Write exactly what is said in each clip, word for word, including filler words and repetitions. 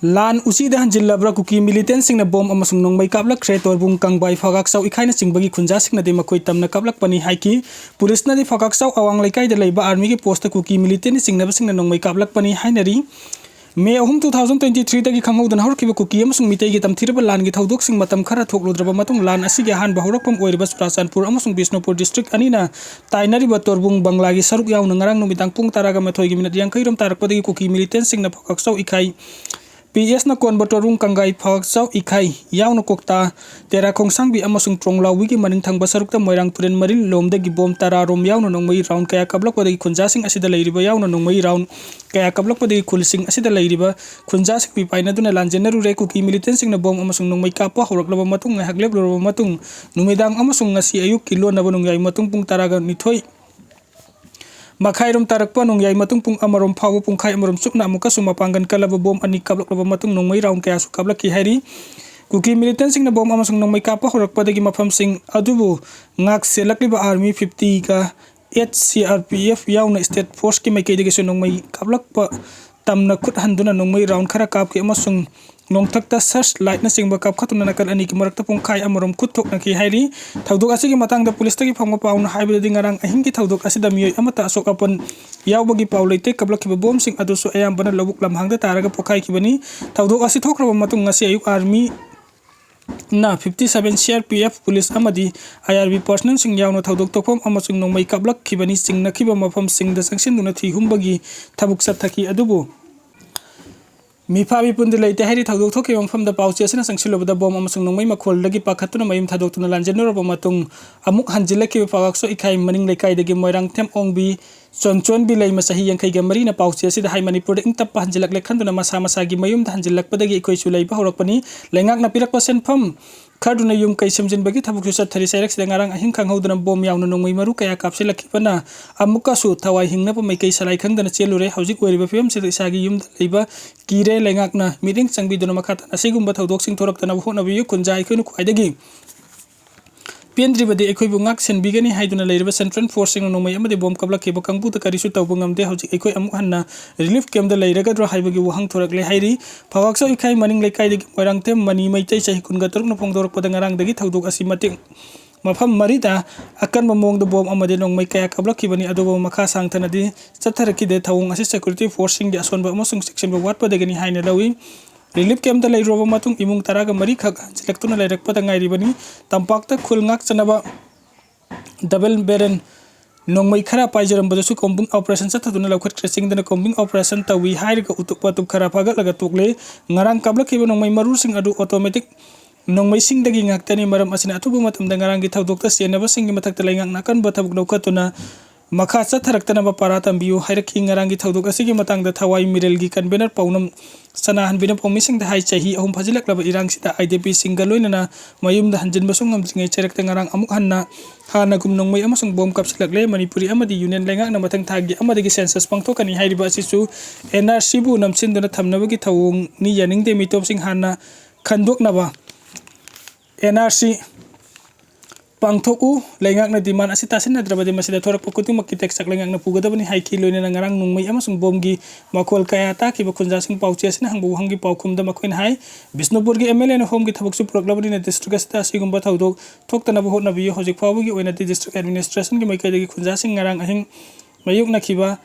ꯂꯥꯟ ꯎꯆꯤꯗ ꯍꯟꯖꯤꯜꯂꯕ꯭ꯔꯥ? ꯀꯨꯀꯤ ꯃꯤꯂꯤꯇꯦꯟꯁꯤꯡꯅ ꯕꯣꯝ ꯑꯃꯁꯨꯡ ꯅꯣꯡꯃꯩ ꯀꯥꯞꯂꯛꯈ꯭ꯔꯦ꯫ ꯇꯣꯔꯕꯨꯡ, ꯀꯪꯕꯥꯏ, ꯐꯒꯥꯛꯆꯥꯎ ꯏꯈꯥꯏꯅꯆꯤꯡꯕꯒꯤ ꯈꯨꯟꯖꯥꯁꯤꯡꯅꯗꯤ ꯃꯈꯣꯏ ꯇꯝꯅ ꯀꯥꯞꯂꯛꯄꯅꯤ ꯍꯥꯏꯈꯤ꯫ ꯄꯨꯂꯤꯁꯅꯗꯤ ꯐꯒꯥꯛꯆꯥꯎ ꯑꯋꯥꯡ ꯂꯩꯀꯥꯏꯗ ꯂꯩꯕ ꯑꯥꯔꯃꯤꯒꯤ ꯄꯣꯁꯇ ꯀꯨꯀꯤ ꯃꯤꯂꯤꯇꯦꯟꯅ ꯆꯤꯡꯅꯕꯁꯤꯡꯅ ꯅꯣꯡꯃꯩ ꯀꯥꯞꯂꯛꯄꯅꯤ ꯍꯥꯏꯅꯔꯤ꯫ ꯃꯦ ꯑꯍꯨꯝ, two thousand twenty three ꯗꯒꯤ ꯈꯪꯍꯧꯗꯅ ꯍꯧꯔꯛꯈꯤꯕ ꯀꯨꯀꯤ ꯑꯃꯁꯨꯡ ꯃꯤꯇꯩꯒꯤ ꯇꯝꯊꯤꯔꯕ ꯂꯥꯟꯒꯤ ꯊꯧꯗꯣꯛꯁꯤꯡ ꯃꯇꯝ ꯈꯔ ꯊꯣꯛꯂꯨꯗ꯭ꯔꯕ ꯃꯇꯨꯡ, ꯂꯥꯟ ꯑꯁꯤꯒꯤ ꯑꯍꯥꯟꯕ ꯍꯧꯔꯛꯐꯝ ꯑꯣꯏꯔꯤꯕ ꯆꯨꯔꯥꯆꯥꯟꯄꯨꯔ ꯑꯃꯁꯨꯡ ꯕꯤꯁꯅꯨꯄꯨꯔ ꯗꯤꯁꯇ꯭ꯔꯤꯛ ꯑꯅꯤꯅ ꯇꯥꯏꯅꯔꯤꯕ ꯇꯣꯔꯕꯨꯡ ꯕꯪꯂꯥꯒꯤ ꯁꯔꯨꯛ ꯌꯥꯎꯅ ꯉꯔꯥꯡ ꯅꯨꯃꯤꯗꯥꯡ ꯄꯨꯡ ꯇꯔꯥꯒ ꯃꯥꯊꯣꯏꯒꯤ ꯃꯤꯅꯤꯠ ꯌꯥꯡꯈꯩ ꯔꯣꯝ ꯇꯥꯔꯛꯄꯗꯒꯤ ꯀꯨꯀꯤ ꯃꯤꯂꯤꯇꯦꯟꯁꯤꯡꯅ ꯐꯒꯥꯛꯆꯥꯎ ꯏꯈꯥꯏ ꯄꯤ ꯑꯦꯁꯅ ꯀꯣꯟꯕ ꯇꯣꯔꯕꯨꯡ, ꯀꯪꯒꯥꯏ, ꯐꯒꯥꯛꯆꯥꯎ ꯏꯈꯥꯏ ꯌꯥꯎꯅ ꯀꯣꯛꯇꯥ, ꯇꯦꯔꯥ ꯈꯣꯡꯁꯥꯡꯕꯤ ꯑꯃꯁꯨꯡ ꯇ꯭ꯔꯣꯡꯂꯥꯎꯕꯤꯒꯤ ꯃꯅꯤꯡ ꯊꯪꯕ ꯁꯔꯨꯛꯇ ꯃꯣꯏꯔꯥꯡ ꯇꯨꯔꯦꯜ ꯃꯔꯤꯜ ꯂꯣꯝꯗꯒꯤ ꯕꯣꯝ ꯇꯔꯥ ꯔꯣꯝ ꯌꯥꯎꯅ ꯅꯣꯡꯃꯩ ꯔꯥꯎꯟ ꯀꯌꯥ ꯀꯥꯞꯂꯛꯄꯗꯒꯤ ꯈꯨꯟꯖꯥꯁꯤꯡ ꯑꯁꯤꯗ ꯂꯩꯔꯤꯕ ꯌꯥꯎꯅ ꯅꯣꯡꯃꯩ ꯔꯥꯎꯟ ꯀꯌꯥ ꯀꯥꯞꯂꯛꯄꯗꯒꯤ ꯈꯨꯜꯁꯤꯡ ꯑꯁꯤꯗ ꯂꯩꯔꯤꯕ ꯈꯨꯟꯖꯥꯁꯤꯡ ꯃꯤꯄꯥꯏꯅꯗꯨꯅ ꯂꯥꯟꯖꯦꯟꯅꯔꯨꯔꯦ꯫ ꯀꯨꯀꯤ ꯃꯤꯂꯤꯇꯦꯟꯁꯤꯡꯅ ꯕꯣꯝ ꯑꯃꯁꯨꯡ ꯅꯣꯡꯃꯩ ꯀꯥꯞꯄ ꯍꯧꯔꯛꯂꯕ ꯃꯇꯨꯡ, ꯉꯥꯏꯍꯥꯛ ꯂꯦꯞꯂꯨꯔꯕ ꯃꯇꯨꯡ, ꯅꯨꯃꯤꯗꯥꯡ ꯑꯃꯁꯨꯡ ꯉꯁꯤ ꯑꯌꯨꯛꯀꯤ ꯂꯣꯟꯅꯕ ꯅꯣꯡꯌꯥꯏ ꯃꯇꯨꯡ ꯄꯨꯡ ꯇꯔꯥꯒ ꯅꯤꯊꯣꯏ ꯃꯈꯥꯏꯔꯣꯝ ꯇꯥꯔꯛꯄ ꯅꯣꯡꯌꯥꯏ ꯃꯇꯨꯡ ꯄꯨꯡ ꯑꯃꯔꯣꯝ ꯐꯥꯎꯕ ꯄꯨꯡꯈꯥꯏ ꯑꯃꯔꯣꯝ ꯆꯨꯞꯅ ꯑꯃꯨꯛꯀꯁꯨ ꯃꯄꯥꯡꯒꯜ ꯀꯜꯂꯕ ꯕꯣꯝ ꯑꯅꯤ ꯀꯥꯞꯂꯛꯂꯕ ꯃꯇꯨꯡ ꯅꯣꯡꯃꯩ ꯔꯥꯎꯟ ꯀꯌꯥꯁꯨ ꯀꯥꯞꯂꯛꯈꯤ ꯍꯥꯏꯔꯤ꯫ ꯀꯨꯀꯤ ꯃꯤꯂꯤꯇꯦꯟꯁꯤꯡꯅ ꯕꯣꯝ ꯑꯃꯁꯨꯡ ꯅꯣꯡꯃꯩ ꯀꯥꯞꯄ ꯍꯧꯔꯛꯄꯗꯒꯤ ꯃꯐꯝꯁꯤꯡ ꯑꯗꯨꯕꯨ ꯉꯥꯛ ꯁꯦꯜꯂꯛꯂꯤꯕ ꯑꯥꯔꯃꯤ fifty ꯒ eight C R P F ꯌꯥꯎꯅ ꯁ꯭ꯇꯦꯠ ꯐꯣꯔꯁꯀꯤ ꯃꯥꯏꯀꯩꯗꯒꯤꯁꯨ ꯅꯣꯡꯃꯩ ꯀꯥꯞꯂꯛꯄ ꯇꯝꯅ ꯈꯨꯠ ꯍꯟꯗꯨꯅ ꯅꯣꯡꯃꯩ ꯔꯥꯎꯟ ꯈꯔ ꯀꯥꯞꯈꯤ ꯑꯃꯁꯨꯡ ꯅꯣꯡꯊꯛꯇ ꯁꯔꯆ ꯂꯥꯏꯠꯅꯆꯤꯡꯕ ꯀꯥꯞꯈꯠꯇꯨꯅ ꯅꯥꯀꯜ ꯑꯅꯤꯒꯤ ꯃꯔꯛꯇ ꯄꯨꯡꯈꯥꯏ ꯑꯃꯔꯣꯝ ꯈꯨꯠ ꯊꯣꯛꯅꯈꯤ ꯍꯥꯏꯔꯤ꯫ ꯊꯧꯗꯣꯛ ꯑꯁꯤꯒꯤ ꯃꯇꯥꯡꯗ ꯄꯨꯂꯤꯁꯇꯒꯤ ꯐꯪꯕ ꯄꯥꯎꯅ ꯍꯥꯏꯕꯗꯗꯤ, ꯉꯔꯥꯡ ꯑꯍꯤꯡꯒꯤ ꯊꯧꯗꯣꯛ ꯑꯁꯤꯗ ꯃꯤꯑꯣꯏ ꯑꯃꯠꯇ ꯑꯁꯣꯛ ꯑꯄꯟ ꯌꯥꯎꯕꯒꯤ ꯄꯥꯎ ꯂꯩꯇꯦ꯫ ꯀꯥꯞꯂꯛꯈꯤꯕ ꯕꯣꯝꯁꯤꯡ ꯑꯗꯨꯁꯨ ꯑꯌꯥꯝꯕꯅ ꯂꯧꯕꯨꯛ ꯂꯝꯍꯥꯡꯗ ꯇꯥꯔꯒ ꯄꯣꯈꯥꯏꯈꯤꯕꯅꯤ꯫ ꯊꯧꯗꯣꯛ ꯑꯁꯤ ꯊꯣꯛꯈ꯭ꯔꯕ ꯃꯇꯨꯡ ꯉꯁꯤ ꯑꯌꯨꯛ ꯑꯥꯔꯃꯤ ꯅ fifty seven C R P F, police ꯑꯃꯗꯤ I R B ꯄꯔꯁꯅꯦꯜꯁꯤꯡ ꯌꯥꯎꯅ ꯊꯧꯗꯣꯛ ꯊꯣꯛꯐꯝ ꯑꯃꯁꯨꯡ ꯅꯣꯡꯃꯩ ꯀꯥꯞꯂꯛꯈꯤꯕꯅꯤ꯫ ꯆꯤꯡꯅꯈꯤꯕ ꯃꯐꯝꯁꯤꯡꯗ ꯆꯪꯁꯤꯟꯗꯨꯅ ꯊꯤꯍꯨꯝꯕꯒꯤ ꯊꯕꯛ ꯆꯠꯊꯈꯤ꯫ ꯑꯗꯨꯕꯨ ꯃꯤꯐꯥ ꯃꯤꯄꯨꯟꯗꯤ ꯂꯩꯇꯦ ꯍꯥꯏꯔꯤ꯫ ꯊꯧꯗꯣꯛ ꯊꯣꯛꯈꯤꯕ ꯃꯐꯝꯗ ꯄꯥꯎꯆꯦ ꯑꯁꯤꯅ ꯆꯪꯁꯤꯜꯂꯨꯕꯗ ꯕꯣꯝ ꯑꯃꯁꯨꯡ ꯅꯣꯡꯃꯩ ꯃꯈꯣꯜꯗꯒꯤ ꯄꯥꯈꯠꯇꯨꯅ ꯃꯌꯨꯝ ꯊꯥꯗꯣꯛꯇꯨꯅ ꯂꯥꯟꯖꯦꯟꯅꯔꯕ ꯃꯇꯨꯡ, ꯑꯃꯨꯛ ꯍꯟꯖꯤꯜꯂꯛꯈꯤꯕ ꯐꯒꯥꯛꯆꯣ ꯏꯈꯥꯏ ꯃꯅꯤꯡ ꯂꯩꯀꯥꯏꯗꯒꯤ ꯃꯣꯏꯔꯥꯡꯊꯦꯝ ꯑꯣꯡꯕꯤ ꯆꯣꯟꯆꯣꯟꯕꯤ ꯂꯩꯃ, ꯆꯍꯤ ꯌꯥꯡꯈꯩꯒ ꯃꯔꯤꯅ ꯄꯥꯎꯆꯦ ꯑꯁꯤꯗ ꯍꯥꯏ, ꯃꯅꯤꯄꯨꯔꯗ ꯏꯪ ꯇꯞꯄ ꯍꯟꯖꯤꯜꯂꯛꯂꯦ ꯈꯟꯗꯨꯅ ꯃꯁꯥ ꯃꯁꯥꯒꯤ ꯃꯌꯨꯝꯗ ꯍꯟꯖꯤꯜꯂꯛꯄꯗꯒꯤ ꯑꯩꯈꯣꯏꯁꯨ ꯂꯩꯕ ꯍꯧꯔꯛꯄꯅꯤ꯫ ꯂꯩꯉꯥꯛꯅ ꯄꯤꯔꯛꯄ ꯁꯦꯟꯐꯝ ꯈꯔꯗꯨꯅ ꯌꯨꯝ ꯀꯩ ꯁꯦꯝꯖꯤꯟꯕꯒꯤ ꯊꯕꯛꯁꯨ ꯆꯠꯊꯔꯤ꯫ ꯆꯩꯔꯛꯁꯤꯗ ꯉꯔꯥꯡ ꯑꯍꯤꯡ ꯈꯪꯍꯧꯗꯅ ꯕꯣꯝ ꯌꯥꯎꯅ ꯅꯣꯡꯃꯩ ꯃꯔꯨ ꯀꯌꯥ ꯀꯥꯞꯁꯤꯜꯂꯛꯈꯤꯕꯅ ꯑꯃꯨꯛꯀꯁꯨ ꯊꯋꯥꯏ ꯍꯤꯡꯅꯕ ꯃꯥꯏꯀꯩ ꯁꯂꯥꯏ ꯈꯪꯗꯅ ꯆꯦꯜꯂꯨꯔꯦ꯫ ꯍꯧꯖꯤꯛ ꯑꯣꯏꯔꯤꯕ ꯐꯤꯕꯝꯁꯤꯗ ꯏꯁꯥꯒꯤ ꯌꯨꯝꯗ ꯂꯩꯕ ꯀꯤꯔꯦ꯫ ꯂꯩꯉꯥꯛꯅ ꯃꯤꯠꯌꯦꯡ ꯆꯪꯕꯤꯗꯨꯅ ꯃꯈꯥ ꯇꯥꯅ ꯑꯁꯤꯒꯨꯝꯕ ꯊꯧꯗꯣꯛꯁꯤꯡ ꯊꯣꯔꯛꯇꯅꯕ ꯍꯣꯠꯅꯕꯤꯌꯨ꯫ ꯈꯨꯟꯖꯥ ꯑꯩꯈꯣꯏꯅ ꯈ꯭ꯋꯥꯏꯗꯒꯤ ꯄꯦꯟꯗ꯭ꯔꯤꯕꯗꯤ ꯑꯩꯈꯣꯏꯕꯨ ꯉꯥꯛ ꯁꯦꯟꯕꯤꯒꯅꯤ ꯍꯥꯏꯗꯨꯅ ꯂꯩꯔꯤꯕ ꯁꯦꯟꯇ꯭ꯔꯦꯜ ꯐꯣꯔꯁꯁꯤꯡꯅ ꯅꯣꯡꯃꯩ ꯑꯃꯗꯤ ꯕꯣꯝ ꯀꯥꯞꯂꯛꯈꯤꯕ ꯀꯥꯡꯕꯨꯗ ꯀꯔꯤꯁꯨ ꯇꯧꯕ ꯉꯝꯗꯦ꯫ ꯍꯧꯖꯤꯛ ꯑꯩꯈꯣꯏ ꯑꯃꯨꯛ ꯍꯟꯅ ꯔꯤꯂꯤꯐ ꯀꯦꯝꯞꯇ ꯂꯩꯔꯒꯗ꯭ꯔꯥ ꯍꯥꯏꯕꯒꯤ ꯋꯥꯍꯪ ꯊꯣꯔꯛꯂꯦ ꯍꯥꯏꯔꯤ꯫ ꯐꯋꯥꯛꯆꯧ ꯏꯈꯥꯏ ꯃꯅꯤꯡ ꯂꯩꯀꯥꯏꯗꯒꯤ ꯃꯣꯏꯔꯥꯡꯊꯦꯝ ꯃꯅꯤ ꯃꯩꯇꯩ ꯆꯍꯤ ꯀꯨꯟꯒ ꯇꯔꯨꯛꯅ ꯐꯣꯡꯗꯣꯔꯛꯄꯗ ꯉꯔꯥꯡꯗꯒꯤ ꯊꯧꯗꯣꯛ ꯑꯁꯤ ꯃꯇꯤꯛ ꯃꯐꯝ ꯃꯔꯤꯗ ꯑꯀꯟꯕ ꯃꯑꯣꯡꯗ ꯕꯣꯝ ꯑꯃꯗꯤ ꯅꯣꯡꯃꯩ ꯀꯌꯥ ꯀꯥꯞꯂꯛꯈꯤꯕꯅꯤ꯫ ꯑꯗꯨꯕꯨ ꯃꯈꯥ ꯁꯥꯡꯊꯅꯗꯤ ꯆꯠꯊꯔꯛꯈꯤꯗꯦ꯫ ꯊꯧꯑꯣꯡ ꯑꯁꯤ ꯁꯦꯀ꯭ꯌꯨꯔꯤꯇꯤ ꯐꯣꯔꯁꯁꯤꯡꯒꯤ ꯑꯁꯣꯟꯕ ꯑꯃꯁꯨꯡ ꯆꯦꯛꯁꯤꯟꯕ ꯋꯥꯠꯄꯗꯒꯤꯅꯤ ꯍꯥꯏꯅ ꯂꯧꯏ꯫ ꯔꯤꯂꯤꯐ ꯀꯦꯝꯞꯇ ꯂꯩꯔꯨꯔꯕ ꯃꯇꯨꯡ ꯏꯃꯨꯡ ꯇꯔꯥꯒ ꯃꯔꯤꯈꯛ ꯍꯟꯖꯤꯜꯂꯛꯇꯨꯅ ꯂꯩꯔꯛꯄꯗ ꯉꯥꯏꯔꯤꯕꯅꯤ꯫ ꯇꯝꯄꯥꯛꯇ ꯈꯨꯜ ꯉꯥꯛꯆꯅꯕ ꯗꯕꯜ ꯕꯦꯔꯦꯜ ꯅꯣꯡꯃꯩ ꯈꯔ ꯄꯥꯏꯖꯔꯝꯕꯗꯨꯁꯨ ꯀꯣꯝꯕꯤꯡ ꯑꯣꯄꯔꯦꯁꯟ ꯆꯠꯊꯗꯨꯅ ꯂꯧꯈꯠꯈ꯭ꯔꯦ꯫ ꯆꯤꯡꯗꯅ ꯀꯣꯝꯕꯤꯡ ꯑꯣꯄꯔꯦꯁꯟ ꯇꯧꯏ ꯍꯥꯏꯔꯒ ꯎꯇꯨꯞ ꯋꯥꯇꯨꯞ ꯈꯔ ꯐꯥꯒꯠꯂꯒ ꯇꯣꯛꯂꯦ꯫ ꯉꯔꯥꯡ ꯀꯥꯞꯂꯛꯈꯤꯕ ꯅꯣꯡꯃꯩ ꯃꯔꯨꯁꯤꯡ ꯑꯗꯨ ꯑꯣꯇꯣꯃꯦꯇꯤꯛ ꯅꯣꯡꯃꯩꯁꯤꯡꯗꯒꯤ ꯉꯥꯛꯇꯅꯤ꯫ ꯃꯔꯝ ꯑꯁꯤꯅ ꯑꯊꯨꯕ ꯃꯇꯝꯗ ꯉꯔꯥꯡꯒꯤ ꯊꯧꯗꯣꯛꯇ ꯆꯦꯟꯅꯕꯁꯤꯡꯒꯤ ꯃꯊꯛꯇ ꯂꯩꯉꯥꯛꯅ ꯑꯀꯟꯕ ꯊꯕꯛ ꯂꯧꯈꯠꯇꯨꯅ ꯃꯈꯥ ꯆꯠꯊꯔꯛꯇꯅꯕ ꯄꯥꯔꯥ ꯇꯝꯕꯤꯌꯨ ꯍꯥꯏꯔꯛꯈꯤ꯫ ꯉꯔꯥꯡꯒꯤ ꯊꯧꯗꯣꯛ ꯑꯁꯤꯒꯤ ꯃꯇꯥꯡꯗ ꯊꯋꯥꯏ ꯃꯤꯔꯦꯜꯒꯤ ꯀꯟꯚꯦꯅꯔ ꯄꯥꯎꯅꯝ ꯁꯅꯥꯍꯟꯕꯤꯅ ꯄꯥꯎꯃꯤꯁꯤꯡꯗ ꯍꯥꯏ, ꯆꯍꯤ ꯑꯍꯨꯝ ꯐꯥꯖꯤꯜꯂꯛꯂꯕ ꯏꯔꯥꯡꯁꯤꯗ ꯑꯥꯏ ꯗꯤ ꯄꯤꯁꯤꯡꯒ ꯂꯣꯏꯅꯅ ꯃꯌꯨꯝꯗ ꯍꯟꯖꯤꯟꯕꯁꯨ ꯉꯝꯗ꯭ꯔꯤꯉꯩ ꯆꯩꯔꯛꯇ ꯉꯔꯥꯡ ꯑꯃꯨꯛ ꯍꯟꯅ ꯍꯥꯟꯅꯒꯨꯝ ꯅꯣꯡꯃꯩ ꯑꯃꯁꯨꯡ ꯕꯣꯝ ꯀꯥꯞꯁꯤꯜꯂꯛꯂꯦ꯫ ꯃꯅꯤꯄꯨꯔꯤ ꯑꯃꯗꯤ ꯌꯨꯅꯤꯌꯟ ꯂꯩꯉꯥꯛꯅ ꯃꯊꯪ ꯊꯥꯒꯤ ꯑꯃꯗꯒꯤ ꯁꯦꯟꯁꯁ ꯄꯥꯡꯊꯣꯛꯀꯅꯤ ꯍꯥꯏꯔꯤꯕ ꯑꯁꯤꯁꯨ ꯑꯦꯟ ꯑꯥꯔ ꯁꯤꯕꯨ ꯅꯝꯁꯤꯟꯗꯨꯅ ꯊꯝꯅꯕꯒꯤ ꯊꯧꯑꯣꯡꯅꯤ꯫ ꯌꯥꯅꯤꯡꯗꯦ꯫ ꯃꯤꯇꯣꯞꯁꯤꯡ ꯍꯥꯟꯅ ꯈꯟꯗꯣꯛꯅꯕ ꯑꯦꯟ ꯑꯥꯔ ꯁꯤ ꯄꯥꯡꯊꯣꯛꯎ꯫ ꯂꯩꯉꯥꯛꯅ ꯗꯤꯃꯥꯟ ꯑꯁꯤ ꯇꯥꯁꯤꯟꯅꯗ꯭ꯔꯕꯗꯤ ꯃꯁꯤꯗ ꯊꯣꯔꯛꯄ ꯈꯨꯗꯤꯡꯃꯛꯀꯤ ꯇꯦꯛꯆꯥꯛ ꯂꯩꯉꯥꯛꯅ ꯄꯨꯒꯗꯕꯅꯤ ꯍꯥꯏꯈꯤ꯫ ꯂꯣꯏꯅꯅ ꯉꯔꯥꯡ ꯅꯣꯡꯃꯩ ꯑꯃꯁꯨꯡ ꯕꯣꯝꯒꯤ ꯃꯈꯣꯜ ꯀꯌꯥ ꯇꯥꯈꯤꯕ ꯈꯨꯟꯖꯥꯁꯤꯡ ꯄꯥꯎꯆꯦ ꯑꯁꯤꯅ ꯍꯪꯕ ꯋꯥꯍꯪꯒꯤ ꯄꯥꯎꯈꯨꯝꯗ ꯃꯈꯣꯏꯅ ꯍꯥꯏ, ꯕꯤꯁꯅꯨꯄꯨꯔꯒꯤ ꯑꯦꯝ ꯑꯦꯜ ꯑꯦꯅ ꯍꯣꯝꯒꯤ ꯊꯕꯛꯁꯨ ꯄꯨꯔꯛꯂꯕꯅꯤꯅ ꯗꯤꯁꯇ꯭ꯔꯤꯛ ꯑꯁꯤꯗ ꯑꯁꯤꯒꯨꯝꯕ ꯊꯧꯗꯣꯛ ꯊꯣꯛꯇꯅꯕ ꯍꯣꯠꯅꯕꯤꯌꯨ꯫ ꯍꯧꯖꯤꯛ ꯐꯥꯎꯕꯒꯤ ꯑꯣꯏꯅꯗꯤ ꯗꯤꯁꯇ꯭ꯔꯤꯛ ꯑꯦꯗꯃꯤꯅꯤꯁꯇ꯭ꯔꯦꯁꯟꯒꯤ ꯃꯥꯏꯀꯩꯗꯒꯤ ꯈꯨꯟꯖꯥꯁꯤꯡ ꯉꯔꯥꯡ ꯑꯍꯤꯡ ꯃꯥꯌꯣꯛꯅꯈꯤꯕ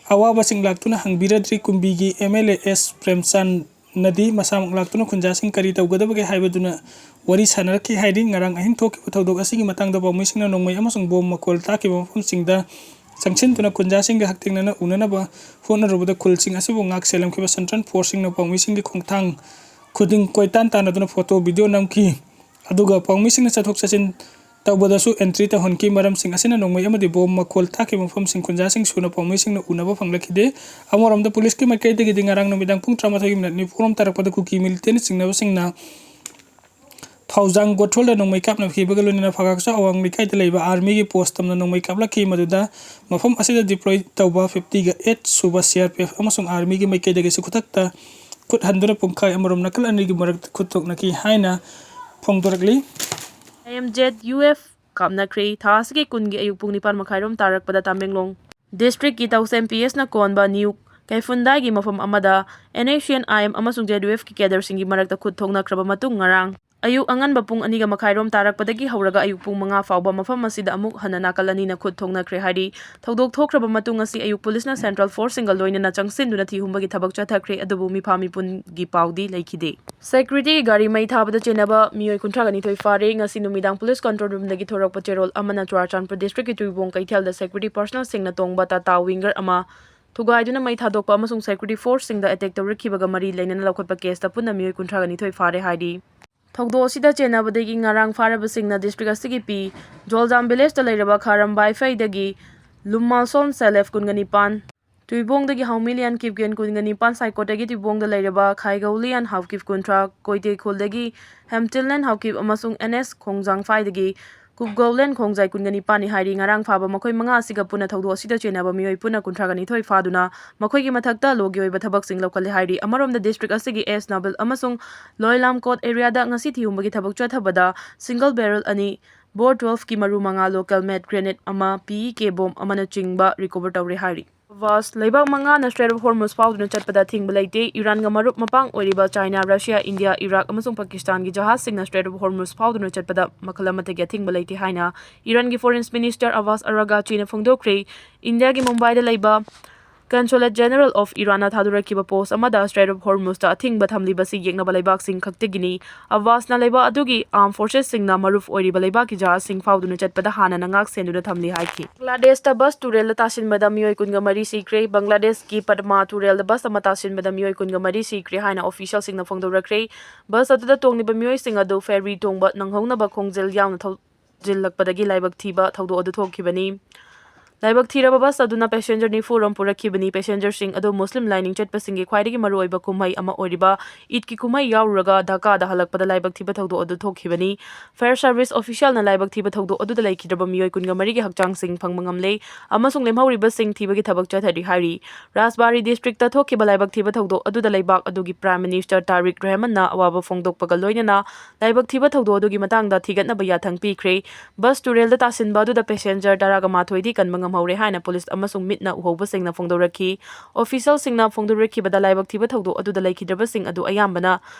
ꯑꯋꯥꯕꯁꯤꯡ ꯂꯥꯛꯇꯨꯅ ꯍꯪꯕꯤꯔꯗ꯭ꯔꯤ꯫ ꯀꯨꯝꯕꯤꯒꯤ ꯑꯦꯝ ꯑꯦꯜ ꯑꯦ ꯑꯦꯁ ꯄ꯭ꯔꯦꯝꯆꯥꯟꯅꯗꯤ ꯃꯁꯥꯃꯛ ꯂꯥꯛꯇꯨꯅ ꯈꯨꯟꯖꯥꯁꯤꯡ ꯀꯔꯤ ꯇꯧꯒꯗꯕꯒꯦ ꯍꯥꯏꯕꯗꯨꯅ ꯋꯥꯔꯤ ꯁꯥꯟꯅꯔꯛꯈꯤ ꯍꯥꯏꯔꯤ꯫ ꯉꯔꯥꯡ ꯑꯍꯤꯡ ꯊꯣꯛꯈꯤꯕ ꯊꯧꯗꯣꯛ ꯑꯁꯤꯒꯤ ꯃꯇꯥꯡꯗ ꯄꯥꯎꯃꯤꯁꯤꯡꯅ ꯅꯣꯡꯃꯩ ꯑꯃꯁꯨꯡ ꯕꯣꯝ ꯃꯈꯣꯜ ꯇꯥꯈꯤꯕ ꯃꯐꯝꯁꯤꯡꯗ ꯆꯪꯁꯤꯟꯗꯨꯅ ꯈꯨꯟꯖꯥꯁꯤꯡꯒ ꯍꯛꯊꯦꯡꯅꯅ ꯎꯅꯅꯕ ꯍꯣꯠꯅꯔꯨꯕꯗ ꯈꯨꯜꯁꯤꯡ ꯑꯁꯤꯕꯨ ꯉꯥꯛ ꯁꯦꯜꯂꯝꯈꯤꯕ ꯁꯦꯟꯇ꯭ꯔꯦꯜ ꯐꯣꯔꯁꯁꯤꯡꯅ ꯄꯥꯎꯃꯤꯁꯤꯡꯒꯤ ꯈꯣꯡꯊꯥꯡ ꯈꯨꯗꯤꯡ ꯀꯣꯏꯇꯥꯟ ꯇꯥꯟꯅꯗꯨꯅ ꯐꯣꯇꯣ, ꯚꯤꯗꯤꯑꯣ ꯅꯝꯈꯤ꯫ ꯑꯗꯨꯒ ꯄꯥꯎꯃꯤꯁꯤꯡꯅ ꯆꯠꯊꯣꯛ ꯆꯠꯁꯤꯟ ꯇꯧꯕꯗꯁꯨ ꯑꯦꯟꯇ꯭ꯔꯤ ꯇꯧꯍꯟꯈꯤ꯫ ꯃꯔꯝꯁꯤꯡ ꯑꯁꯤꯅ ꯅꯣꯡꯃꯩ ꯑꯃꯗꯤ ꯕꯣꯝ ꯃꯈꯣꯜ ꯇꯥꯈꯤꯕ ꯃꯐꯝꯁꯤꯡ ꯈꯨꯟꯖꯥꯁꯤꯡ ꯁꯨꯅ ꯄꯥꯎꯃꯤꯁꯤꯡꯅ ꯎꯅꯕ ꯐꯪꯂꯛꯈꯤꯗꯦ꯫ ꯑꯃꯔꯣꯝꯗ ꯄꯨꯂꯤꯁꯀꯤ ꯃꯥꯏꯀꯩꯗꯒꯤꯗꯤ ꯉꯔꯥꯡ ꯅꯨꯃꯤꯗꯥꯡ ꯄꯨꯡ ꯇꯔꯥꯃꯥꯊꯣꯏꯒꯤ ꯃꯤꯅꯠ ꯅꯤꯐꯨꯔꯣꯝ ꯇꯥꯔꯛꯄꯗ ꯀꯨꯀꯤ ꯃꯤꯂꯤꯇꯦꯟꯅ ꯆꯤꯡꯅꯕꯁꯤꯡꯅ ꯐꯥꯎꯖꯥꯡ ꯒꯣꯊꯣꯜꯗ ꯅꯣꯡꯃꯩ ꯀꯥꯞꯅꯈꯤꯕꯒ ꯂꯣꯏꯅꯅ ꯐꯒꯥꯛꯆꯥꯎ ꯑꯋꯥꯡ ꯂꯩꯀꯥꯏꯗ ꯂꯩꯕ ꯑꯥꯔꯃꯤꯒꯤ ꯄꯣꯁ ꯇꯝꯅ ꯅꯣꯡꯃꯩ ꯀꯥꯞꯂꯛꯈꯤ꯫ ꯃꯗꯨꯗ ꯃꯐꯝ ꯑꯁꯤꯗ ꯗꯤꯄ꯭ꯂꯣꯏ ꯇꯧꯕ ꯐꯤꯐꯇꯤꯒ ꯑꯩꯠ ꯁꯨꯕ ꯁꯤ ꯑꯥꯔ ꯄꯤ ꯑꯦꯐ ꯑꯃꯁꯨꯡ ꯑꯥꯔꯃꯤꯒꯤ ꯃꯥꯏꯀꯩꯗꯒꯤꯁꯨ ꯈꯨꯗꯛꯇ ꯈꯨꯠ ꯍꯟꯗꯨꯅ ꯄꯨꯡꯈꯥꯏ ꯑꯃꯔꯣꯝ ꯅꯥꯀꯜ ꯑꯅꯤꯒꯤ ꯃꯔꯛꯇ ꯈꯨꯠ ꯊꯣꯛꯅꯈꯤ ꯍꯥꯏꯅ ꯐꯣꯡꯗꯣꯔꯛꯂꯤ꯫ ꯑꯦꯝ ꯖꯦꯠ ꯌꯨ ꯑꯦꯐ ꯀꯥꯞꯅꯈ꯭ꯔꯦ꯫ ꯊꯥ ꯑꯁꯤꯒꯤ ꯀꯨꯟꯒꯤ ꯑꯌꯨꯛ ꯄꯨꯡ ꯅꯤꯄꯥꯟ ꯃꯈꯥꯏꯔꯣꯝ ꯇꯥꯔꯛꯄꯗ ꯇꯃꯦꯡꯂꯣꯡ ꯗꯤꯁꯇ꯭ꯔꯤꯛꯀꯤ ꯇꯧꯁꯦꯝ ꯄꯤ ꯑꯦꯁꯅ ꯀꯣꯟꯕ ꯅ꯭ꯌꯨ ꯀꯩꯐꯨꯟꯗꯥꯏꯒꯤ ꯃꯐꯝ ꯑꯃꯗ N S C N I M ꯑꯃꯁꯨꯡ ꯖꯦ ꯌꯨ ꯑꯦꯐꯀꯤ ꯀꯦꯗꯔꯁꯤꯡꯒꯤ ꯃꯔꯛꯇ ꯈꯨꯠ ꯊꯣꯛꯅꯈ꯭ꯔꯕ ꯃꯇꯨꯡ ꯉꯔꯥꯡ ꯑꯌꯨꯛ ꯑꯉꯟꯕ ꯄꯨꯡ ꯑꯅꯤꯒ ꯃꯈꯥꯏꯔꯣꯝ ꯇꯥꯔꯛꯄꯗꯒꯤ ꯍꯧꯔꯒ ꯑꯌꯨꯛ ꯄꯨꯡ ꯃꯉꯥ ꯐꯥꯎꯕ ꯃꯐꯝ ꯑꯁꯤꯗ ꯑꯃꯨꯛ ꯍꯟꯅ ꯅꯥꯀꯜ ꯑꯅꯤꯅ ꯈꯨꯠ ꯊꯣꯛꯅꯈ꯭ꯔꯦ ꯍꯥꯏꯔꯤ꯫ ꯊꯧꯗꯣꯛ ꯊꯣꯛꯈ꯭ꯔꯕ ꯃꯇꯨꯡ ꯑꯁꯤ ꯑꯌꯨꯛ ꯄꯨꯂꯤꯁꯅ ꯁꯦꯟꯇ꯭ꯔꯦꯜ ꯐꯣꯔꯁꯁꯤꯡꯒ ꯂꯣꯏꯅꯅ ꯆꯪꯁꯤꯟꯗꯨꯅ ꯊꯤ ꯍꯨꯝꯕꯒꯤ ꯊꯕꯛ ꯆꯠꯊꯈ꯭ꯔꯦ, ꯑꯗꯨꯕꯨ ꯃꯤꯐꯥ ꯃꯤꯄꯨꯟꯒꯤ ꯄꯥꯎꯗꯤ ꯂꯩꯈꯤꯗꯦ꯫ ꯁꯦꯀ꯭ꯌꯨꯔꯤꯇꯤꯒꯤ ꯒꯥꯔꯤ ꯃꯩ ꯊꯥꯕꯗ ꯆꯦꯟꯅꯕ ꯃꯤꯑꯣꯏ ꯀꯨꯟꯊ꯭ꯔꯥꯒ ꯅꯤꯊꯣꯏ ꯐꯥꯔꯦ꯫ ꯉꯁꯤ ꯅꯨꯃꯤꯗꯥꯡ ꯄꯨꯂꯤꯁ ꯀꯟꯇ꯭ꯔꯣꯜ ꯔꯨꯝꯗꯒꯤ ꯊꯣꯔꯛꯄ ꯆꯦꯔꯣꯜ ꯑꯃꯅ ꯆꯨꯔꯥꯆꯥꯟꯄꯨꯔ ꯗꯤꯁꯇ꯭ꯔꯤꯛꯀꯤ ꯇꯨꯏꯕꯣꯡ ꯀꯩꯊꯦꯜꯗ ꯁꯦꯀ꯭ꯌꯨꯔꯤꯇꯤ ꯄꯔꯁꯅꯦꯜꯁꯤꯡꯅ ꯇꯣꯡꯕ ꯇꯥꯇꯥ ꯋꯤꯡꯒꯔ ꯑꯃ ꯊꯨꯒꯥꯏꯗꯨꯅ ꯃꯩ ꯊꯥꯗꯣꯛꯄ ꯑꯃꯁꯨꯡ ꯁꯦꯀ꯭ꯌꯨꯔꯤꯇꯤ ꯐꯣꯔꯁꯁꯤꯡꯗ ꯑꯦꯇꯦꯛ ꯇꯧꯔꯛꯈꯤꯕꯒ ꯃꯔꯤ ꯂꯩꯅꯅ ꯂꯧꯈꯠꯄ ꯀꯦꯁꯇ ꯄꯨꯟꯅ ꯃꯤꯑꯣꯏ ꯀꯨꯟꯊ꯭ꯔꯥꯒ ꯅꯤꯊꯣꯏ ꯐꯥꯔꯦ ꯍꯥꯏꯔꯤ꯫ ꯊꯧꯗꯣꯛ ꯑꯁꯤꯗ ꯆꯦꯟꯅꯕꯗꯒꯤ ꯉꯔꯥꯡ ꯐꯥꯔꯕꯁꯤꯡꯅ ꯗꯤꯁꯇ꯭ꯔꯤꯛ ꯑꯁꯤꯒꯤ ꯄꯤ ꯖꯣꯜꯖꯥꯝ ꯚꯤꯂꯦꯖꯇ ꯂꯩꯔꯕ ꯈꯥꯔꯝꯕꯥꯏ ꯐꯩꯗꯒꯤ ꯂꯨꯝꯃꯥꯜꯁꯣꯝ ꯁꯦꯂꯦꯐ ꯀꯨꯟꯒ ꯅꯤꯄꯥꯟ, ꯇꯨꯏꯕꯣꯡꯗꯒꯤ ꯍꯥꯎꯃꯤꯂꯤꯌꯥꯟ ꯀꯤꯞꯒꯦꯟ ꯀꯨꯟꯒ ꯅꯤꯄꯥꯟ, ꯁꯥꯏꯀꯣꯠꯇꯒꯤ ꯇꯨꯏꯕꯣꯡꯗ ꯂꯩꯔꯕ ꯈꯥꯏꯒꯧꯂꯤꯌꯥꯟ ꯍꯥꯎꯀꯤꯞ ꯀꯨꯟꯊ꯭ꯔꯥ, ꯀꯣꯏꯇꯦꯈꯨꯜꯗꯒꯤ ꯍꯦꯝꯇꯤꯜꯂꯦꯟ ꯍꯥꯎꯀꯤꯞ ꯑꯃꯁꯨꯡ ꯑꯦꯟ ꯑꯦꯁ ꯈꯣꯡꯖꯥꯡꯐꯥꯏꯗꯒꯤ ꯀꯨꯞꯒꯧꯂꯦꯟ ꯈꯣꯡꯖꯥꯏ ꯀꯨꯟꯒ ꯅꯤꯄꯥꯟꯅꯤ ꯍꯥꯏꯔꯤ꯫ ꯉꯔꯥꯡ ꯐꯥꯕ ꯃꯈꯣꯏ ꯃꯉꯥ ꯑꯁꯤꯒ ꯄꯨꯟꯅ ꯊꯧꯗꯣꯛ ꯑꯁꯤꯗ ꯆꯦꯟꯅꯕ ꯃꯤꯑꯣꯏ ꯄꯨꯟꯅ ꯀꯨꯟꯊ꯭ꯔꯥꯒ ꯅꯤꯊꯣꯏ ꯐꯥꯗꯨꯅ ꯃꯈꯣꯏꯒꯤ ꯃꯊꯛꯇ ꯂꯣꯒꯤ ꯑꯣꯏꯕ ꯊꯕꯛꯁꯤꯡ ꯂꯧꯈꯠꯂꯦ ꯍꯥꯏꯔꯤ꯫ ꯑꯃꯔꯣꯝꯗ ꯗꯤꯁꯇ꯭ꯔꯤꯛ ꯑꯁꯤꯒꯤ ꯑꯦꯁ ꯅꯥꯕꯤꯜ ꯑꯃꯁꯨꯡ ꯂꯣꯏꯂꯥꯝꯀꯣꯠ ꯑꯦꯔꯤꯌꯥꯗ ꯉꯁꯤ ꯊꯤꯍꯨꯝꯕꯒꯤ ꯊꯕꯛ ꯆꯠꯊꯕꯗ ꯁꯤꯡꯒꯜ ꯕꯦꯔꯦꯜ ꯑꯅꯤ, ꯕꯣꯔ ꯇꯨꯋꯦꯜꯐꯀꯤ ꯃꯔꯨ ꯃꯉꯥ, ꯂꯣꯀꯦꯜ ꯃꯦꯠ ꯒ꯭ꯔꯦꯅꯦꯗ ꯑꯃ, ꯄꯤ ꯏ ꯀꯦ ꯕꯣꯝ ꯑꯃꯅꯆꯤꯡꯕ ꯔꯤꯀꯣꯚꯔ ꯇꯧꯔꯦ ꯍꯥꯏꯔꯤ꯫ ꯑꯕꯥꯁ, ꯂꯩꯕꯥꯛ ꯃꯉꯥꯅ ꯁ꯭ꯇ꯭ꯔꯦꯠ ꯑꯣꯐ ꯍꯣꯔꯃꯨꯖ ꯐꯥꯎꯗꯨꯅ ꯆꯠꯄꯗ ꯑꯊꯤꯡꯕ ꯂꯩꯇꯦ꯫ ꯏꯔꯥꯟꯒ ꯃꯔꯨꯞ ꯃꯄꯥꯡ ꯑꯣꯏꯔꯤꯕ ꯆꯥꯏꯅꯥ, ꯔꯁꯤꯌꯥ, ꯏꯟꯗꯤꯌꯥ, ꯏꯔꯥꯛ ꯑꯃꯁꯨꯡ ꯄꯥꯀꯤꯁꯇꯥꯟꯒꯤ ꯖꯍꯥꯖꯁꯤꯡꯅ ꯁ꯭ꯇ꯭ꯔꯦꯠ ꯑꯣꯐ ꯍꯣꯔꯃꯨꯖ ꯐꯥꯎꯗꯨꯅ ꯆꯠꯄꯗ ꯃꯈꯜ ꯑꯃꯠꯇꯒꯤ ꯑꯊꯤꯡꯕ ꯂꯩꯇꯦ ꯍꯥꯏꯅ ꯏꯔꯥꯟꯒꯤ ꯐꯣꯔꯦꯟ ꯃꯤꯅꯤꯁꯇꯔ ꯑꯕꯥꯁ ꯑꯔꯥꯒꯥꯆꯤꯅ ꯐꯣꯡꯗꯣꯛꯈ꯭ꯔꯦ꯫ ꯏꯟꯗꯤꯌꯥꯒꯤ ꯃꯨꯝꯕꯥꯏꯗ ꯂꯩꯕ ꯀꯟꯁꯨꯂꯦꯠ ꯖꯦꯅꯔꯦꯜ ꯑꯣꯐ ꯏꯔꯥꯟꯅ ꯊꯥꯗꯣꯔꯛꯈꯤꯕ ꯄꯣꯁ ꯑꯃꯗ ꯁ꯭ꯇ꯭ꯔꯦꯠ ꯑꯣꯐ ꯍꯣꯔꯃꯨꯖꯇ ꯑꯊꯤꯡꯕ ꯊꯝꯂꯤꯕꯁꯤ ꯌꯦꯛꯅꯕ ꯂꯩꯕꯥꯛꯁꯤꯡ ꯈꯛꯇꯒꯤꯅꯤ꯫ ꯑꯕꯥꯁꯅ ꯂꯩꯕꯥꯛ ꯑꯗꯨꯒꯤ ꯑꯥꯔꯝ ꯐꯣꯔꯁꯦꯁꯁꯤꯡꯅ ꯃꯔꯨꯞ ꯑꯣꯏꯔꯤꯕ ꯂꯩꯕꯥꯛꯀꯤ ꯖꯍꯥꯖꯁꯤꯡ ꯐꯥꯎꯗꯨꯅ ꯆꯠꯄꯗ ꯍꯥꯟꯅꯅ ꯉꯥꯛ ꯁꯦꯟꯗꯨꯅ ꯊꯝꯂꯤ ꯍꯥꯏꯈꯤ꯫ ꯕꯪꯒ꯭ꯂꯥꯗꯦꯁꯇ ꯕꯁ ꯇꯨꯔꯦꯜꯗ ꯇꯥꯁꯤꯟꯕꯗ ꯃꯤꯑꯣꯏ ꯀꯨꯟꯒ ꯃꯔꯤ ꯁꯤꯈ꯭ꯔꯦ꯫ ꯕꯪꯒ꯭ꯂꯥꯗꯦꯁꯀꯤ ꯄꯗꯃꯥ ꯇꯨꯔꯦꯜꯗ ꯕꯁ ꯑꯃ ꯇꯥꯁꯤꯟꯕꯗ ꯃꯤꯑꯣꯏ ꯀꯨꯟꯒ ꯃꯔꯤ ꯁꯤꯈ꯭ꯔꯦ ꯍꯥꯏꯅ ꯑꯣꯐꯤꯁꯤꯌꯦꯜꯁꯤꯡꯅ ꯐꯣꯡꯗꯣꯔꯛꯈ꯭ꯔꯦ꯫ ꯕꯁ ꯑꯗꯨꯗ ꯇꯣꯡꯂꯤꯕ ꯃꯤꯑꯣꯏꯁꯤꯡ ꯑꯗꯨ ꯐꯦꯔꯤ ꯇꯣꯡꯕ ꯅꯪꯍꯧꯅꯕ ꯈꯣꯡꯖꯦꯜ ꯌꯥꯎꯅ ꯊꯧꯖꯤꯜꯂꯛꯄꯗꯒꯤ ꯂꯥꯏꯕꯛ ꯊꯤꯕ ꯊꯧꯗꯣꯛ ꯑꯗꯨ ꯊꯣꯛꯈꯤꯕꯅꯤ꯫ ꯂꯥꯏꯕꯛ ꯊꯤꯔꯕ ꯕꯁ ꯑꯗꯨꯅ ꯄꯦꯁꯦꯟꯖꯔ ꯅꯤꯐꯨ ꯔꯣꯝ ꯄꯨꯔꯛꯈꯤꯕꯅꯤ꯫ ꯄꯦꯁꯦꯟꯖꯔꯁꯤꯡ ꯑꯗꯨ ꯃꯨꯁꯂꯤꯝ ꯂꯥꯏꯅꯤꯡ ꯆꯠꯄꯁꯤꯡꯒꯤ ꯈ꯭ꯋꯥꯏꯗꯒꯤ ꯃꯔꯨꯑꯣꯏꯕ ꯀꯨꯝꯍꯩ ꯑꯃ ꯑꯣꯏꯔꯤꯕ ꯏꯗꯀꯤ ꯀꯨꯝꯍꯩ ꯌꯥꯎꯔꯨꯔꯒ ꯙꯥꯀꯥꯗ ꯍꯜꯂꯛꯄꯗ ꯂꯥꯏꯕꯛ ꯊꯤꯕ ꯊꯧꯗꯣꯛ ꯑꯗꯨ ꯊꯣꯛꯈꯤꯕꯅꯤ꯫ ꯐꯥꯌꯔ ꯁꯥꯔꯚꯤꯁ ꯑꯣꯐꯤꯁꯤꯌꯦꯜꯅ ꯂꯥꯏꯕꯛ ꯊꯤꯕ ꯊꯧꯗꯣꯛ ꯑꯗꯨꯗ ꯂꯩꯈꯤꯗ꯭ꯔꯕ ꯃꯤꯑꯣꯏ ꯀꯨꯟꯒ ꯃꯔꯤꯒꯤ ꯍꯛꯆꯥꯡꯁꯤꯡ ꯐꯪꯕ ꯉꯝꯂꯦ ꯑꯃꯁꯨꯡ ꯂꯦꯝꯍꯧꯔꯤꯕꯁꯤꯡ ꯊꯤꯕꯒꯤ ꯊꯕꯛ ꯆꯠꯊꯔꯤ ꯍꯥꯏꯔꯤ꯫ ꯔꯥꯖꯕꯥꯔꯤ ꯗꯤꯁꯇ꯭ꯔꯤꯛꯇ ꯊꯣꯛꯈꯤꯕ ꯂꯥꯏꯕꯛ ꯊꯤꯕ ꯊꯧꯗꯣꯛ ꯑꯗꯨꯗ ꯂꯩꯕꯥꯛ ꯑꯗꯨꯒꯤ ꯄ꯭ꯔꯥꯏꯝ ꯃꯤꯅꯤꯁꯇꯔ ꯇꯥꯔꯤꯛ ꯔꯍꯃꯟꯅ ꯑꯋꯥꯕ ꯐꯣꯡꯗꯣꯛꯄꯒ ꯂꯣꯏꯅꯅ ꯂꯥꯏꯕꯛ ꯊꯤꯕ ꯊꯧꯗꯣꯛ ꯑꯗꯨꯒꯤ ꯃꯇꯥꯡꯗ ꯊꯤꯒꯠꯅꯕ ꯌꯥꯊꯪ ꯄꯤꯈ꯭ꯔꯦ꯫ ꯕꯁ ꯇꯨꯔꯦꯜꯗ ꯇꯥꯁꯤꯟꯕ ꯑꯗꯨꯗ ꯄꯦꯁꯦꯟꯖꯔ ꯇꯔꯥꯒ ꯃꯥꯊꯣꯏꯗꯤ ꯀꯟꯕ ꯉꯝꯍꯧꯔꯦ ꯍꯥꯏꯅ ꯄꯨꯂꯤꯁ ꯑꯃꯁꯨꯡ ꯃꯤꯠꯅ ꯎꯍꯧꯕꯁꯤꯡꯅ ꯐꯣꯡꯗꯣꯔꯛꯈꯤ꯫ ꯑꯣꯐꯤꯁꯤꯌꯦꯜꯁꯤꯡꯅ ꯐꯣꯡꯗꯣꯔꯛꯈꯤꯕꯗ ꯂꯥꯏꯕꯛ ꯊꯤꯕ ꯊꯧꯗꯣꯛ ꯑꯗꯨꯗ ꯂꯩꯈꯤꯗ꯭ꯔꯕꯁꯤꯡ ꯑꯗꯨ ꯑꯌꯥꯝꯕꯅ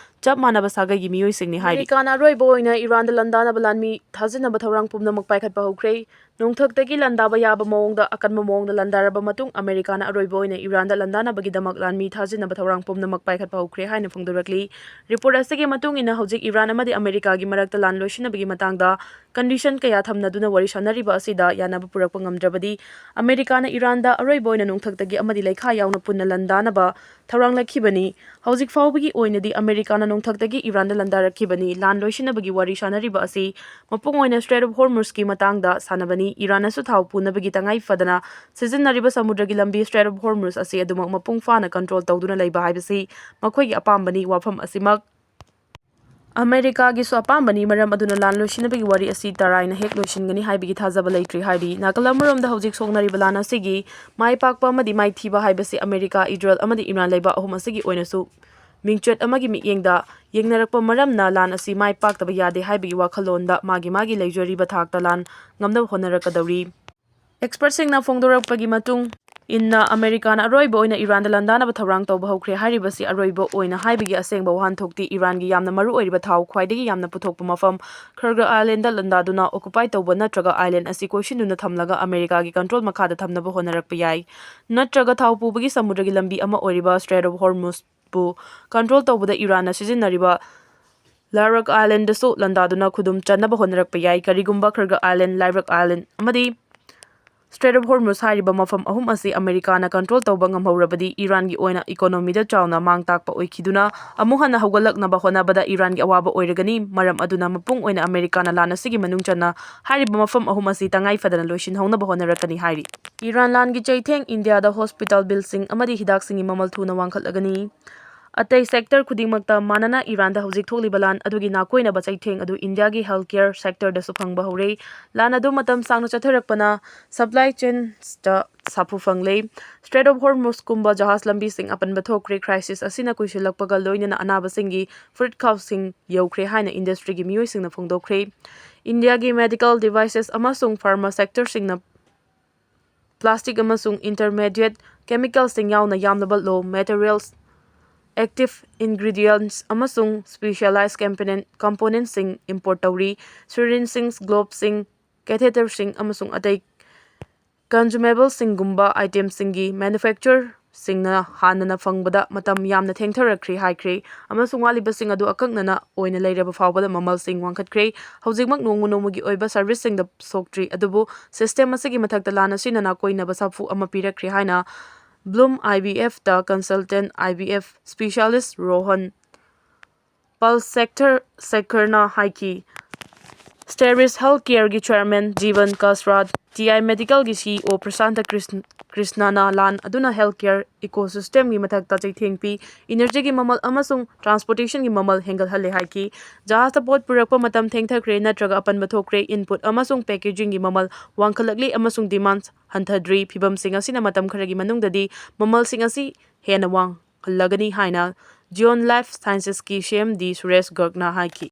ꯆꯞ ꯃꯥꯟꯅꯕ ꯁꯥꯒꯩꯒꯤ ꯃꯤꯑꯣꯏꯁꯤꯡꯅꯤ ꯍꯥꯏꯔꯤ꯫ ꯑꯃꯦꯔꯤꯀꯥꯅ ꯑꯔꯣꯏꯕ ꯑꯣꯏꯅ ꯏꯔꯥꯟꯗ ꯂꯥꯟꯗꯥꯅꯕ ꯂꯥꯟꯃꯤ ꯊꯥꯖꯤꯟꯅꯕ ꯊꯧꯔꯥꯡ ꯄꯨꯝꯅꯃꯛ ꯄꯥꯏꯈꯠꯄ ꯍꯧꯈ꯭ꯔꯦ꯫ ꯅꯣꯡꯊꯛꯇꯒꯤ ꯂꯥꯟꯗꯥꯕ ꯌꯥꯕ ꯃꯑꯣꯡꯗ ꯑꯀꯟꯕ ꯃꯑꯣꯡꯗ ꯂꯥꯟꯗꯥꯔꯕ ꯃꯇꯨꯡ ꯑꯃꯦꯔꯤꯀꯥꯅ ꯑꯔꯣꯏꯕ ꯑꯣꯏꯅ ꯏꯔꯥꯟꯗ ꯂꯥꯟꯗꯥꯅꯕꯒꯤꯗꯃꯛ ꯂꯥꯟꯃꯤ ꯊꯥꯖꯤꯟꯅꯕ ꯊꯧꯔꯥꯡ ꯄꯨꯝꯅꯃꯛ ꯄꯥꯏꯈꯠꯄ ꯍꯧꯈ꯭ꯔꯦ ꯍꯥꯏꯅ ꯐꯣꯡꯗꯣꯔꯛꯂꯤ꯫ ꯔꯤꯄꯣꯔꯠ ꯑꯁꯤꯒꯤ ꯃꯇꯨꯡ ꯏꯟꯅ ꯍꯧꯖꯤꯛ ꯏꯔꯥꯟ ꯑꯃꯗꯤ ꯑꯃꯦꯔꯤꯀꯥꯒꯤ ꯃꯔꯛꯇ ꯂꯥꯟ ꯂꯣꯏꯁꯤꯟꯅꯕꯒꯤ ꯃꯇꯥꯡꯗ ꯀꯟꯗꯤꯁꯟ ꯀꯌꯥ ꯊꯝꯅꯗꯨꯅ ꯋꯥꯔꯤ ꯁꯥꯟꯅꯔꯤꯕ ꯑꯁꯤꯗ ꯌꯥꯅꯕ ꯄꯨꯔꯛꯄ ꯉꯝꯗ꯭ꯔꯕꯗꯤ ꯑꯃꯦꯔꯤꯀꯥꯅ ꯏꯔꯥꯟꯗ ꯑꯔꯣꯏꯕ ꯑꯣꯏꯅ ꯅꯣꯡꯊꯛꯇꯒꯤ ꯑꯃꯗꯤ ꯂꯩꯈꯥ ꯌꯥꯎꯅ ꯄꯨꯟꯅ ꯂꯥꯟꯗꯥꯅꯕ ꯊꯧꯔꯥꯡꯂꯛꯈꯤꯕꯅꯤ꯫ ꯍꯧꯖꯤꯛ ꯐꯥꯎꯕꯒꯤ ꯑꯣꯏꯅꯗꯤ ꯑꯃꯦꯔꯤꯀꯥꯅ ꯅꯣꯡꯊꯛꯇꯒꯤ ꯏꯔꯥꯟꯗ ꯂꯥꯟꯗꯥꯔꯛꯈꯤꯕꯅꯤ꯫ ꯂꯥꯟ ꯂꯣꯏꯁꯤꯟꯅꯕꯒꯤ ꯋꯥꯔꯤ ꯁꯥꯟꯅꯔꯤꯕ ꯑꯁꯤ ꯃꯄꯨꯡ ꯑꯣꯏꯅ ꯁ꯭ꯇ꯭ꯔꯦꯠ ꯑꯣꯐ ꯍꯣꯔꯃꯨꯖꯀꯤ ꯃꯇꯥꯡꯗ ꯁꯥꯟꯅꯕꯅꯤ꯫ ꯏꯔꯥꯟꯅꯁꯨ ꯊꯥꯎ ꯄꯨꯅꯕꯒꯤ ꯇꯉꯥꯏ ꯐꯗꯅ ꯁꯤꯖꯤꯟꯅꯔꯤꯕ ꯁꯃꯨꯗ꯭ꯔꯒꯤ ꯂꯝꯕꯤ ꯁ꯭ꯇ꯭ꯔꯦꯠ ꯑꯣꯐ ꯍꯣꯔꯃꯨꯖ ꯑꯁꯤ ꯑꯗꯨꯃꯛ ꯃꯄꯨꯡ ꯐꯥꯅ ꯀꯟꯇ꯭ꯔꯣꯜ ꯇꯧꯗꯨꯅ ꯂꯩꯕ ꯍꯥꯏꯕꯁꯤ ꯃꯈꯣꯏꯒꯤ ꯑꯄꯥꯝꯕꯅꯤ꯫ ꯋꯥꯐꯝ ꯑꯁꯤꯃꯛ ꯑꯃꯦꯔꯤꯀꯥꯒꯤꯁꯨ ꯑꯄꯥꯝꯕꯅꯤ꯫ ꯃꯔꯝ ꯑꯗꯨꯅ ꯂꯥꯟ ꯂꯣꯏꯁꯤꯟꯅꯕꯒꯤ ꯋꯥꯔꯤ ꯑꯁꯤ ꯇꯔꯥꯏꯅ ꯍꯦꯛ ꯂꯣꯏꯁꯤꯟꯒꯅꯤ ꯍꯥꯏꯕꯒꯤ ꯊꯥꯖꯕ ꯂꯩꯇ꯭ꯔꯤ ꯍꯥꯏꯔꯤ꯫ ꯅꯥꯀꯜ ꯑꯃꯔꯣꯝꯗ ꯍꯧꯖꯤꯛ ꯁꯣꯛꯅꯔꯤꯕ ꯂꯥꯟ ꯑꯁꯤꯒꯤ ꯃꯥꯏ ꯄꯥꯛꯄ ꯑꯃꯗꯤ ꯃꯥꯏꯊꯤꯕ ꯍꯥꯏꯕꯁꯤ ꯑꯃꯦꯔꯤꯀꯥ, ꯏꯖꯔꯦꯜ ꯑꯃꯗꯤ ꯏꯔꯥꯟ ꯂꯩꯕꯥꯛ ꯑꯍꯨꯝ ꯑꯁꯤꯒꯤ ꯑꯣꯏꯅꯁꯨ ꯃꯤꯡꯆꯠ ꯑꯃꯒꯤ ꯃꯤꯠꯌꯦꯡꯗ ꯌꯦꯡꯅꯔꯛꯄ ꯃꯔꯝꯅ ꯂꯥꯟ ꯑꯁꯤ ꯃꯥꯏ ꯄꯥꯛꯇꯕ ꯌꯥꯗꯦ ꯍꯥꯏꯕꯒꯤ ꯋꯥꯈꯜꯂꯣꯟꯗ ꯃꯥꯒꯤ ꯃꯥꯒꯤ ꯂꯩꯖꯔꯤꯕ ꯊꯥꯛꯇ ꯂꯥꯟ ꯉꯝꯅꯕ ꯍꯣꯠꯅꯔꯛꯀꯗꯧꯔꯤ꯫ ꯑꯦꯛꯁꯄꯔꯠꯁꯤꯡꯅ ꯐꯣꯡꯗꯣꯔꯛꯄꯒꯤ ꯃꯇꯨꯡ ꯏꯟꯅ ꯑꯃꯦꯔꯤꯀꯥꯅ ꯑꯔꯣꯏꯕ ꯑꯣꯏꯅ ꯏꯔꯥꯟꯗ ꯂꯥꯟꯗꯥꯅꯕ ꯊꯧꯔꯥꯡ ꯇꯧꯕ ꯍꯧꯈ꯭ꯔꯦ ꯍꯥꯏꯔꯤꯕꯁꯤ ꯑꯔꯣꯏꯕ ꯑꯣꯏꯅ ꯍꯥꯏꯕꯒꯤ ꯑꯁꯦꯡꯕ ꯋꯥꯍꯟꯊꯣꯛꯇꯤ ꯏꯔꯥꯟꯒꯤ ꯌꯥꯝꯅ ꯃꯔꯨ ꯑꯣꯏꯔꯤꯕ ꯊꯥꯎ ꯈ꯭ꯋꯥꯏꯗꯒꯤ ꯌꯥꯝꯅ ꯄꯨꯊꯣꯛꯄ ꯃꯐꯝ ꯈꯔꯒ ꯑꯥꯏꯂꯦꯟꯗ ꯂꯥꯟꯗꯥꯗꯨꯅ ꯑꯣꯀꯨꯄꯥꯏ ꯇꯧꯕ ꯅꯠꯇ꯭ꯔꯒ ꯑꯥꯏꯂꯦꯟ ꯑꯁꯤ ꯀꯣꯏꯁꯤꯟꯗꯨꯅ ꯊꯝꯂꯒ ꯑꯃꯦꯔꯤꯀꯥꯒꯤ ꯀꯟꯇ꯭ꯔꯣꯜ ꯃꯈꯥꯗ ꯊꯝꯅꯕ ꯍꯣꯠꯅꯔꯛꯄ ꯌꯥꯏ꯫ ꯅꯠꯇ꯭ꯔꯒ ꯊꯥꯎ ꯄꯨꯕꯒꯤ ꯁꯃꯨꯗ꯭ꯔꯒꯤ ꯂꯝꯕꯤ ꯑꯃ ꯑꯣꯏꯔꯤꯕ ꯁ꯭ꯇ꯭ꯔꯦꯠ ꯑꯣꯐ ꯍꯣꯔꯃꯨꯖ ꯄꯨ ꯀꯟꯇ꯭ꯔꯣꯜ ꯇꯧꯕꯗ ꯏꯔꯥꯟꯅ ꯁꯤꯖꯤꯟꯅꯔꯤꯕ ꯂꯥꯔꯛ ꯑꯥꯏꯂꯦꯟꯗꯁꯨ ꯂꯥꯟꯗꯥꯗꯨꯅ ꯈꯨꯗꯨꯝ ꯆꯟꯅꯕ ꯍꯣꯠꯅꯔꯛꯄ ꯌꯥꯏ꯫ ꯀꯔꯤꯒꯨꯝꯕ ꯈꯔꯒ ꯑꯥꯏꯂꯦꯟ, ꯂꯥꯏꯔꯛ ꯑꯥꯏꯂꯦꯟ ꯑꯃꯗꯤ Strait of Hormuz ꯍꯥꯏꯔꯤꯕ ꯃꯐꯝ ꯑꯍꯨꯝ ꯑꯁꯤ ꯑꯃꯦꯔꯤꯀꯥꯅ control ꯇꯧꯕ ꯉꯝꯍꯧꯔꯕꯗꯤ ꯏꯔꯥꯟꯒꯤ ꯑꯣꯏꯅ economy ꯗ ꯆꯥꯎꯅ ꯃꯥꯡ ꯇꯥꯛꯄ ꯑꯣꯏꯈꯤꯗꯨꯅ ꯑꯃꯨꯛ ꯍꯟꯅ ꯍꯧꯒꯠꯂꯛꯅꯕ ꯍꯣꯠꯅꯕꯗ ꯏꯔꯥꯟꯒꯤ ꯑꯋꯥꯕ ꯑꯣꯏꯔꯒꯅꯤ꯫ ꯃꯔꯝ ꯑꯗꯨꯅ ꯃꯄꯨꯡ ꯑꯣꯏꯅ ꯑꯃꯦꯔꯤꯀꯥꯅ ꯂꯥꯟ ꯑꯁꯤꯒꯤ ꯃꯅꯨꯡ ꯆꯟꯅ ꯍꯥꯏꯔꯤꯕ ꯃꯐꯝ ꯑꯍꯨꯝ ꯑꯁꯤ ꯇꯉꯥꯏ ꯐꯗꯅ ꯂꯣꯏꯁꯤꯟꯍꯧꯅꯕ ꯍꯣꯠꯅꯔꯛꯀꯅꯤ ꯍꯥꯏꯔꯤ꯫ ꯏꯔꯥꯟ ꯂꯥꯟꯒꯤ ꯆꯩꯊꯦꯡ: ꯏꯟꯗꯤꯌꯥꯗ hospital bill ꯁꯤꯡ ꯑꯃꯗꯤ ꯍꯤꯗꯥꯛꯁꯤꯡꯒꯤ ꯃꯃꯜ ꯊꯨꯅ ꯋꯥꯡꯈꯠꯂꯒꯅꯤ꯫ ꯑꯇꯩ sector ꯈꯨꯗꯤꯡꯃꯛꯇ ꯃꯥꯟꯅꯅ ꯏꯔꯥꯟꯗ ꯍꯧꯖꯤꯛ ꯊꯣꯛꯂꯤꯕ ꯂꯥꯟ ꯑꯗꯨꯒꯤ ꯅꯥꯀꯣꯏꯅꯕ ꯆꯩꯊꯦꯡ ꯑꯗꯨ ꯏꯟꯗꯤꯌꯥꯒꯤ health care sector ꯗꯁꯨ ꯐꯪꯕ ꯍꯧꯔꯦ꯫ ꯂꯥꯟ ꯑꯗꯨ ꯃꯇꯝ ꯁꯥꯡꯅ ꯆꯠꯊꯔꯛꯄꯅ supply chains ꯇ ꯁꯥꯐꯨ ꯐꯪꯂꯦ꯫ Strait of Hormuz ꯀꯨꯝꯕ ꯖꯍꯥꯖ ꯂꯝꯕꯤꯁꯤꯡ ꯑꯄꯟꯕ ꯊꯣꯛꯈ꯭ꯔꯦ꯫ Crisis ꯑꯁꯤꯅ ꯀꯨꯏꯁꯤꯜꯂꯛꯄꯒ ꯂꯣꯏꯅꯅ ꯑꯅꯥꯕꯁꯤꯡꯒꯤ ꯐꯨꯔꯤꯠꯈꯥꯎꯁꯤꯡ ꯌꯧꯈ꯭ꯔꯦ ꯍꯥꯏꯅ industry ꯒꯤ ꯃꯤꯑꯣꯏꯁꯤꯡꯅ ꯐꯣꯡꯗꯣꯛꯈ꯭ꯔꯦ꯫ ꯏꯟꯗꯤꯌꯥꯒꯤ medical devices ꯑꯃꯁꯨꯡ pharma sector ꯁꯤꯡꯅ plastic ꯑꯃꯁꯨꯡ intermediate chemical ꯁꯤꯡ ꯌꯥꯎꯅ ꯌꯥꯝꯂꯕ raw materials, active ingredients ꯑꯃꯁꯨꯡ specialized component, component ꯁꯤꯡ import ꯇꯧꯔꯤ꯫ Syringe ꯁꯤꯡ, gloves ꯁꯤꯡ, catheter ꯁꯤꯡ ꯑꯃꯁꯨꯡ ꯑꯇꯩ consumable ꯁꯤꯡꯒꯨꯝꯕ item ꯁꯤꯡꯒꯤ manufacturer ꯁꯤꯡꯅ ꯍꯥꯟꯅꯅ ꯐꯪꯕꯗ ꯃꯇꯝ ꯌꯥꯝꯅ ꯊꯦꯡꯊꯔꯛꯈ꯭ꯔꯦ ꯍꯥꯏꯈ꯭ꯔꯦ, ꯑꯃꯁꯨꯡ ꯋꯥꯠꯂꯤꯕꯁꯤꯡ ꯑꯗꯨ ꯑꯀꯛꯅꯅ ꯑꯣꯏꯅ ꯂꯩꯔꯕ ꯐꯥꯎꯕꯗ ꯃꯃꯜꯁꯤꯡ ꯋꯥꯡꯈꯠꯈ꯭ꯔꯦ꯫ ꯍꯧꯖꯤꯛꯃꯛ ꯅꯣꯡꯃ ꯅꯣꯡꯃꯒꯤ ꯑꯣꯏꯕ service ꯁꯤꯡꯗ ꯁꯣꯛꯇ꯭ꯔꯤ, ꯑꯗꯨꯕꯨ system ꯑꯁꯤꯒꯤ ꯃꯊꯛꯇ ꯂꯥꯟ ꯑꯁꯤꯅ ꯅꯥꯀꯣꯏꯅꯕ ꯁꯥꯐꯨ ꯑꯃ ꯄꯤꯔꯛꯈ꯭ꯔꯦ ꯍꯥꯏꯅ Bloom I V F ꯇ consultant I V F specialist Rohan Pal Sekthar Sekharna ꯍꯥꯏꯈꯤ꯫ Steris Healthcare ꯒꯤ chairman Jiban ꯀꯁꯔꯥꯠ, T I Medical ꯒꯤ C E O ꯄ꯭ꯔꯁꯥꯟꯇ ꯀ꯭ꯔꯤꯁ-, ꯀ꯭ꯔꯤꯁꯅꯅ ꯂꯥꯟ ꯑꯗꯨꯅ healthcare ecosystem ꯒꯤ ꯃꯊꯛꯇ ꯆꯩꯊꯦꯡ ꯄꯤ, energy ꯒꯤ ꯃꯃꯜ ꯑꯃꯁꯨꯡ transportation ꯒꯤ ꯃꯃꯜ ꯍꯦꯟꯒꯠꯍꯜꯂꯦ ꯍꯥꯏꯈꯤ꯫ ꯖꯍꯥꯖꯇ ꯄꯣꯠ ꯄꯨꯔꯛꯄ ꯃꯇꯝ ꯊꯦꯡꯊꯈ꯭ꯔꯦ ꯅꯠꯇ꯭ꯔꯒ ꯑꯄꯟꯕ ꯊꯣꯛꯈ꯭ꯔꯦ, input ꯑꯃꯁꯨꯡ packaging ꯒꯤ ꯃꯃꯜ ꯋꯥꯡꯈꯠꯂꯛꯂꯤ ꯑꯃꯁꯨꯡ demand ꯍꯟꯊꯗ꯭ꯔꯤ꯫ ꯐꯤꯚꯝꯁꯤꯡ ꯑꯁꯤꯅ ꯃꯇꯝ ꯈꯔꯒꯤ ꯃꯅꯨꯡꯗꯗꯤ ꯃꯃꯜꯁꯤꯡ ꯑꯁꯤ ꯍꯦꯟꯅ ꯋꯥꯡꯍꯜꯂꯒꯅꯤ ꯍꯥꯏꯅ Zion Life Sciences ꯀꯤ C M D ꯁꯨꯔꯦꯁ ꯒꯔꯒꯅ ꯍꯥꯏꯈꯤ꯫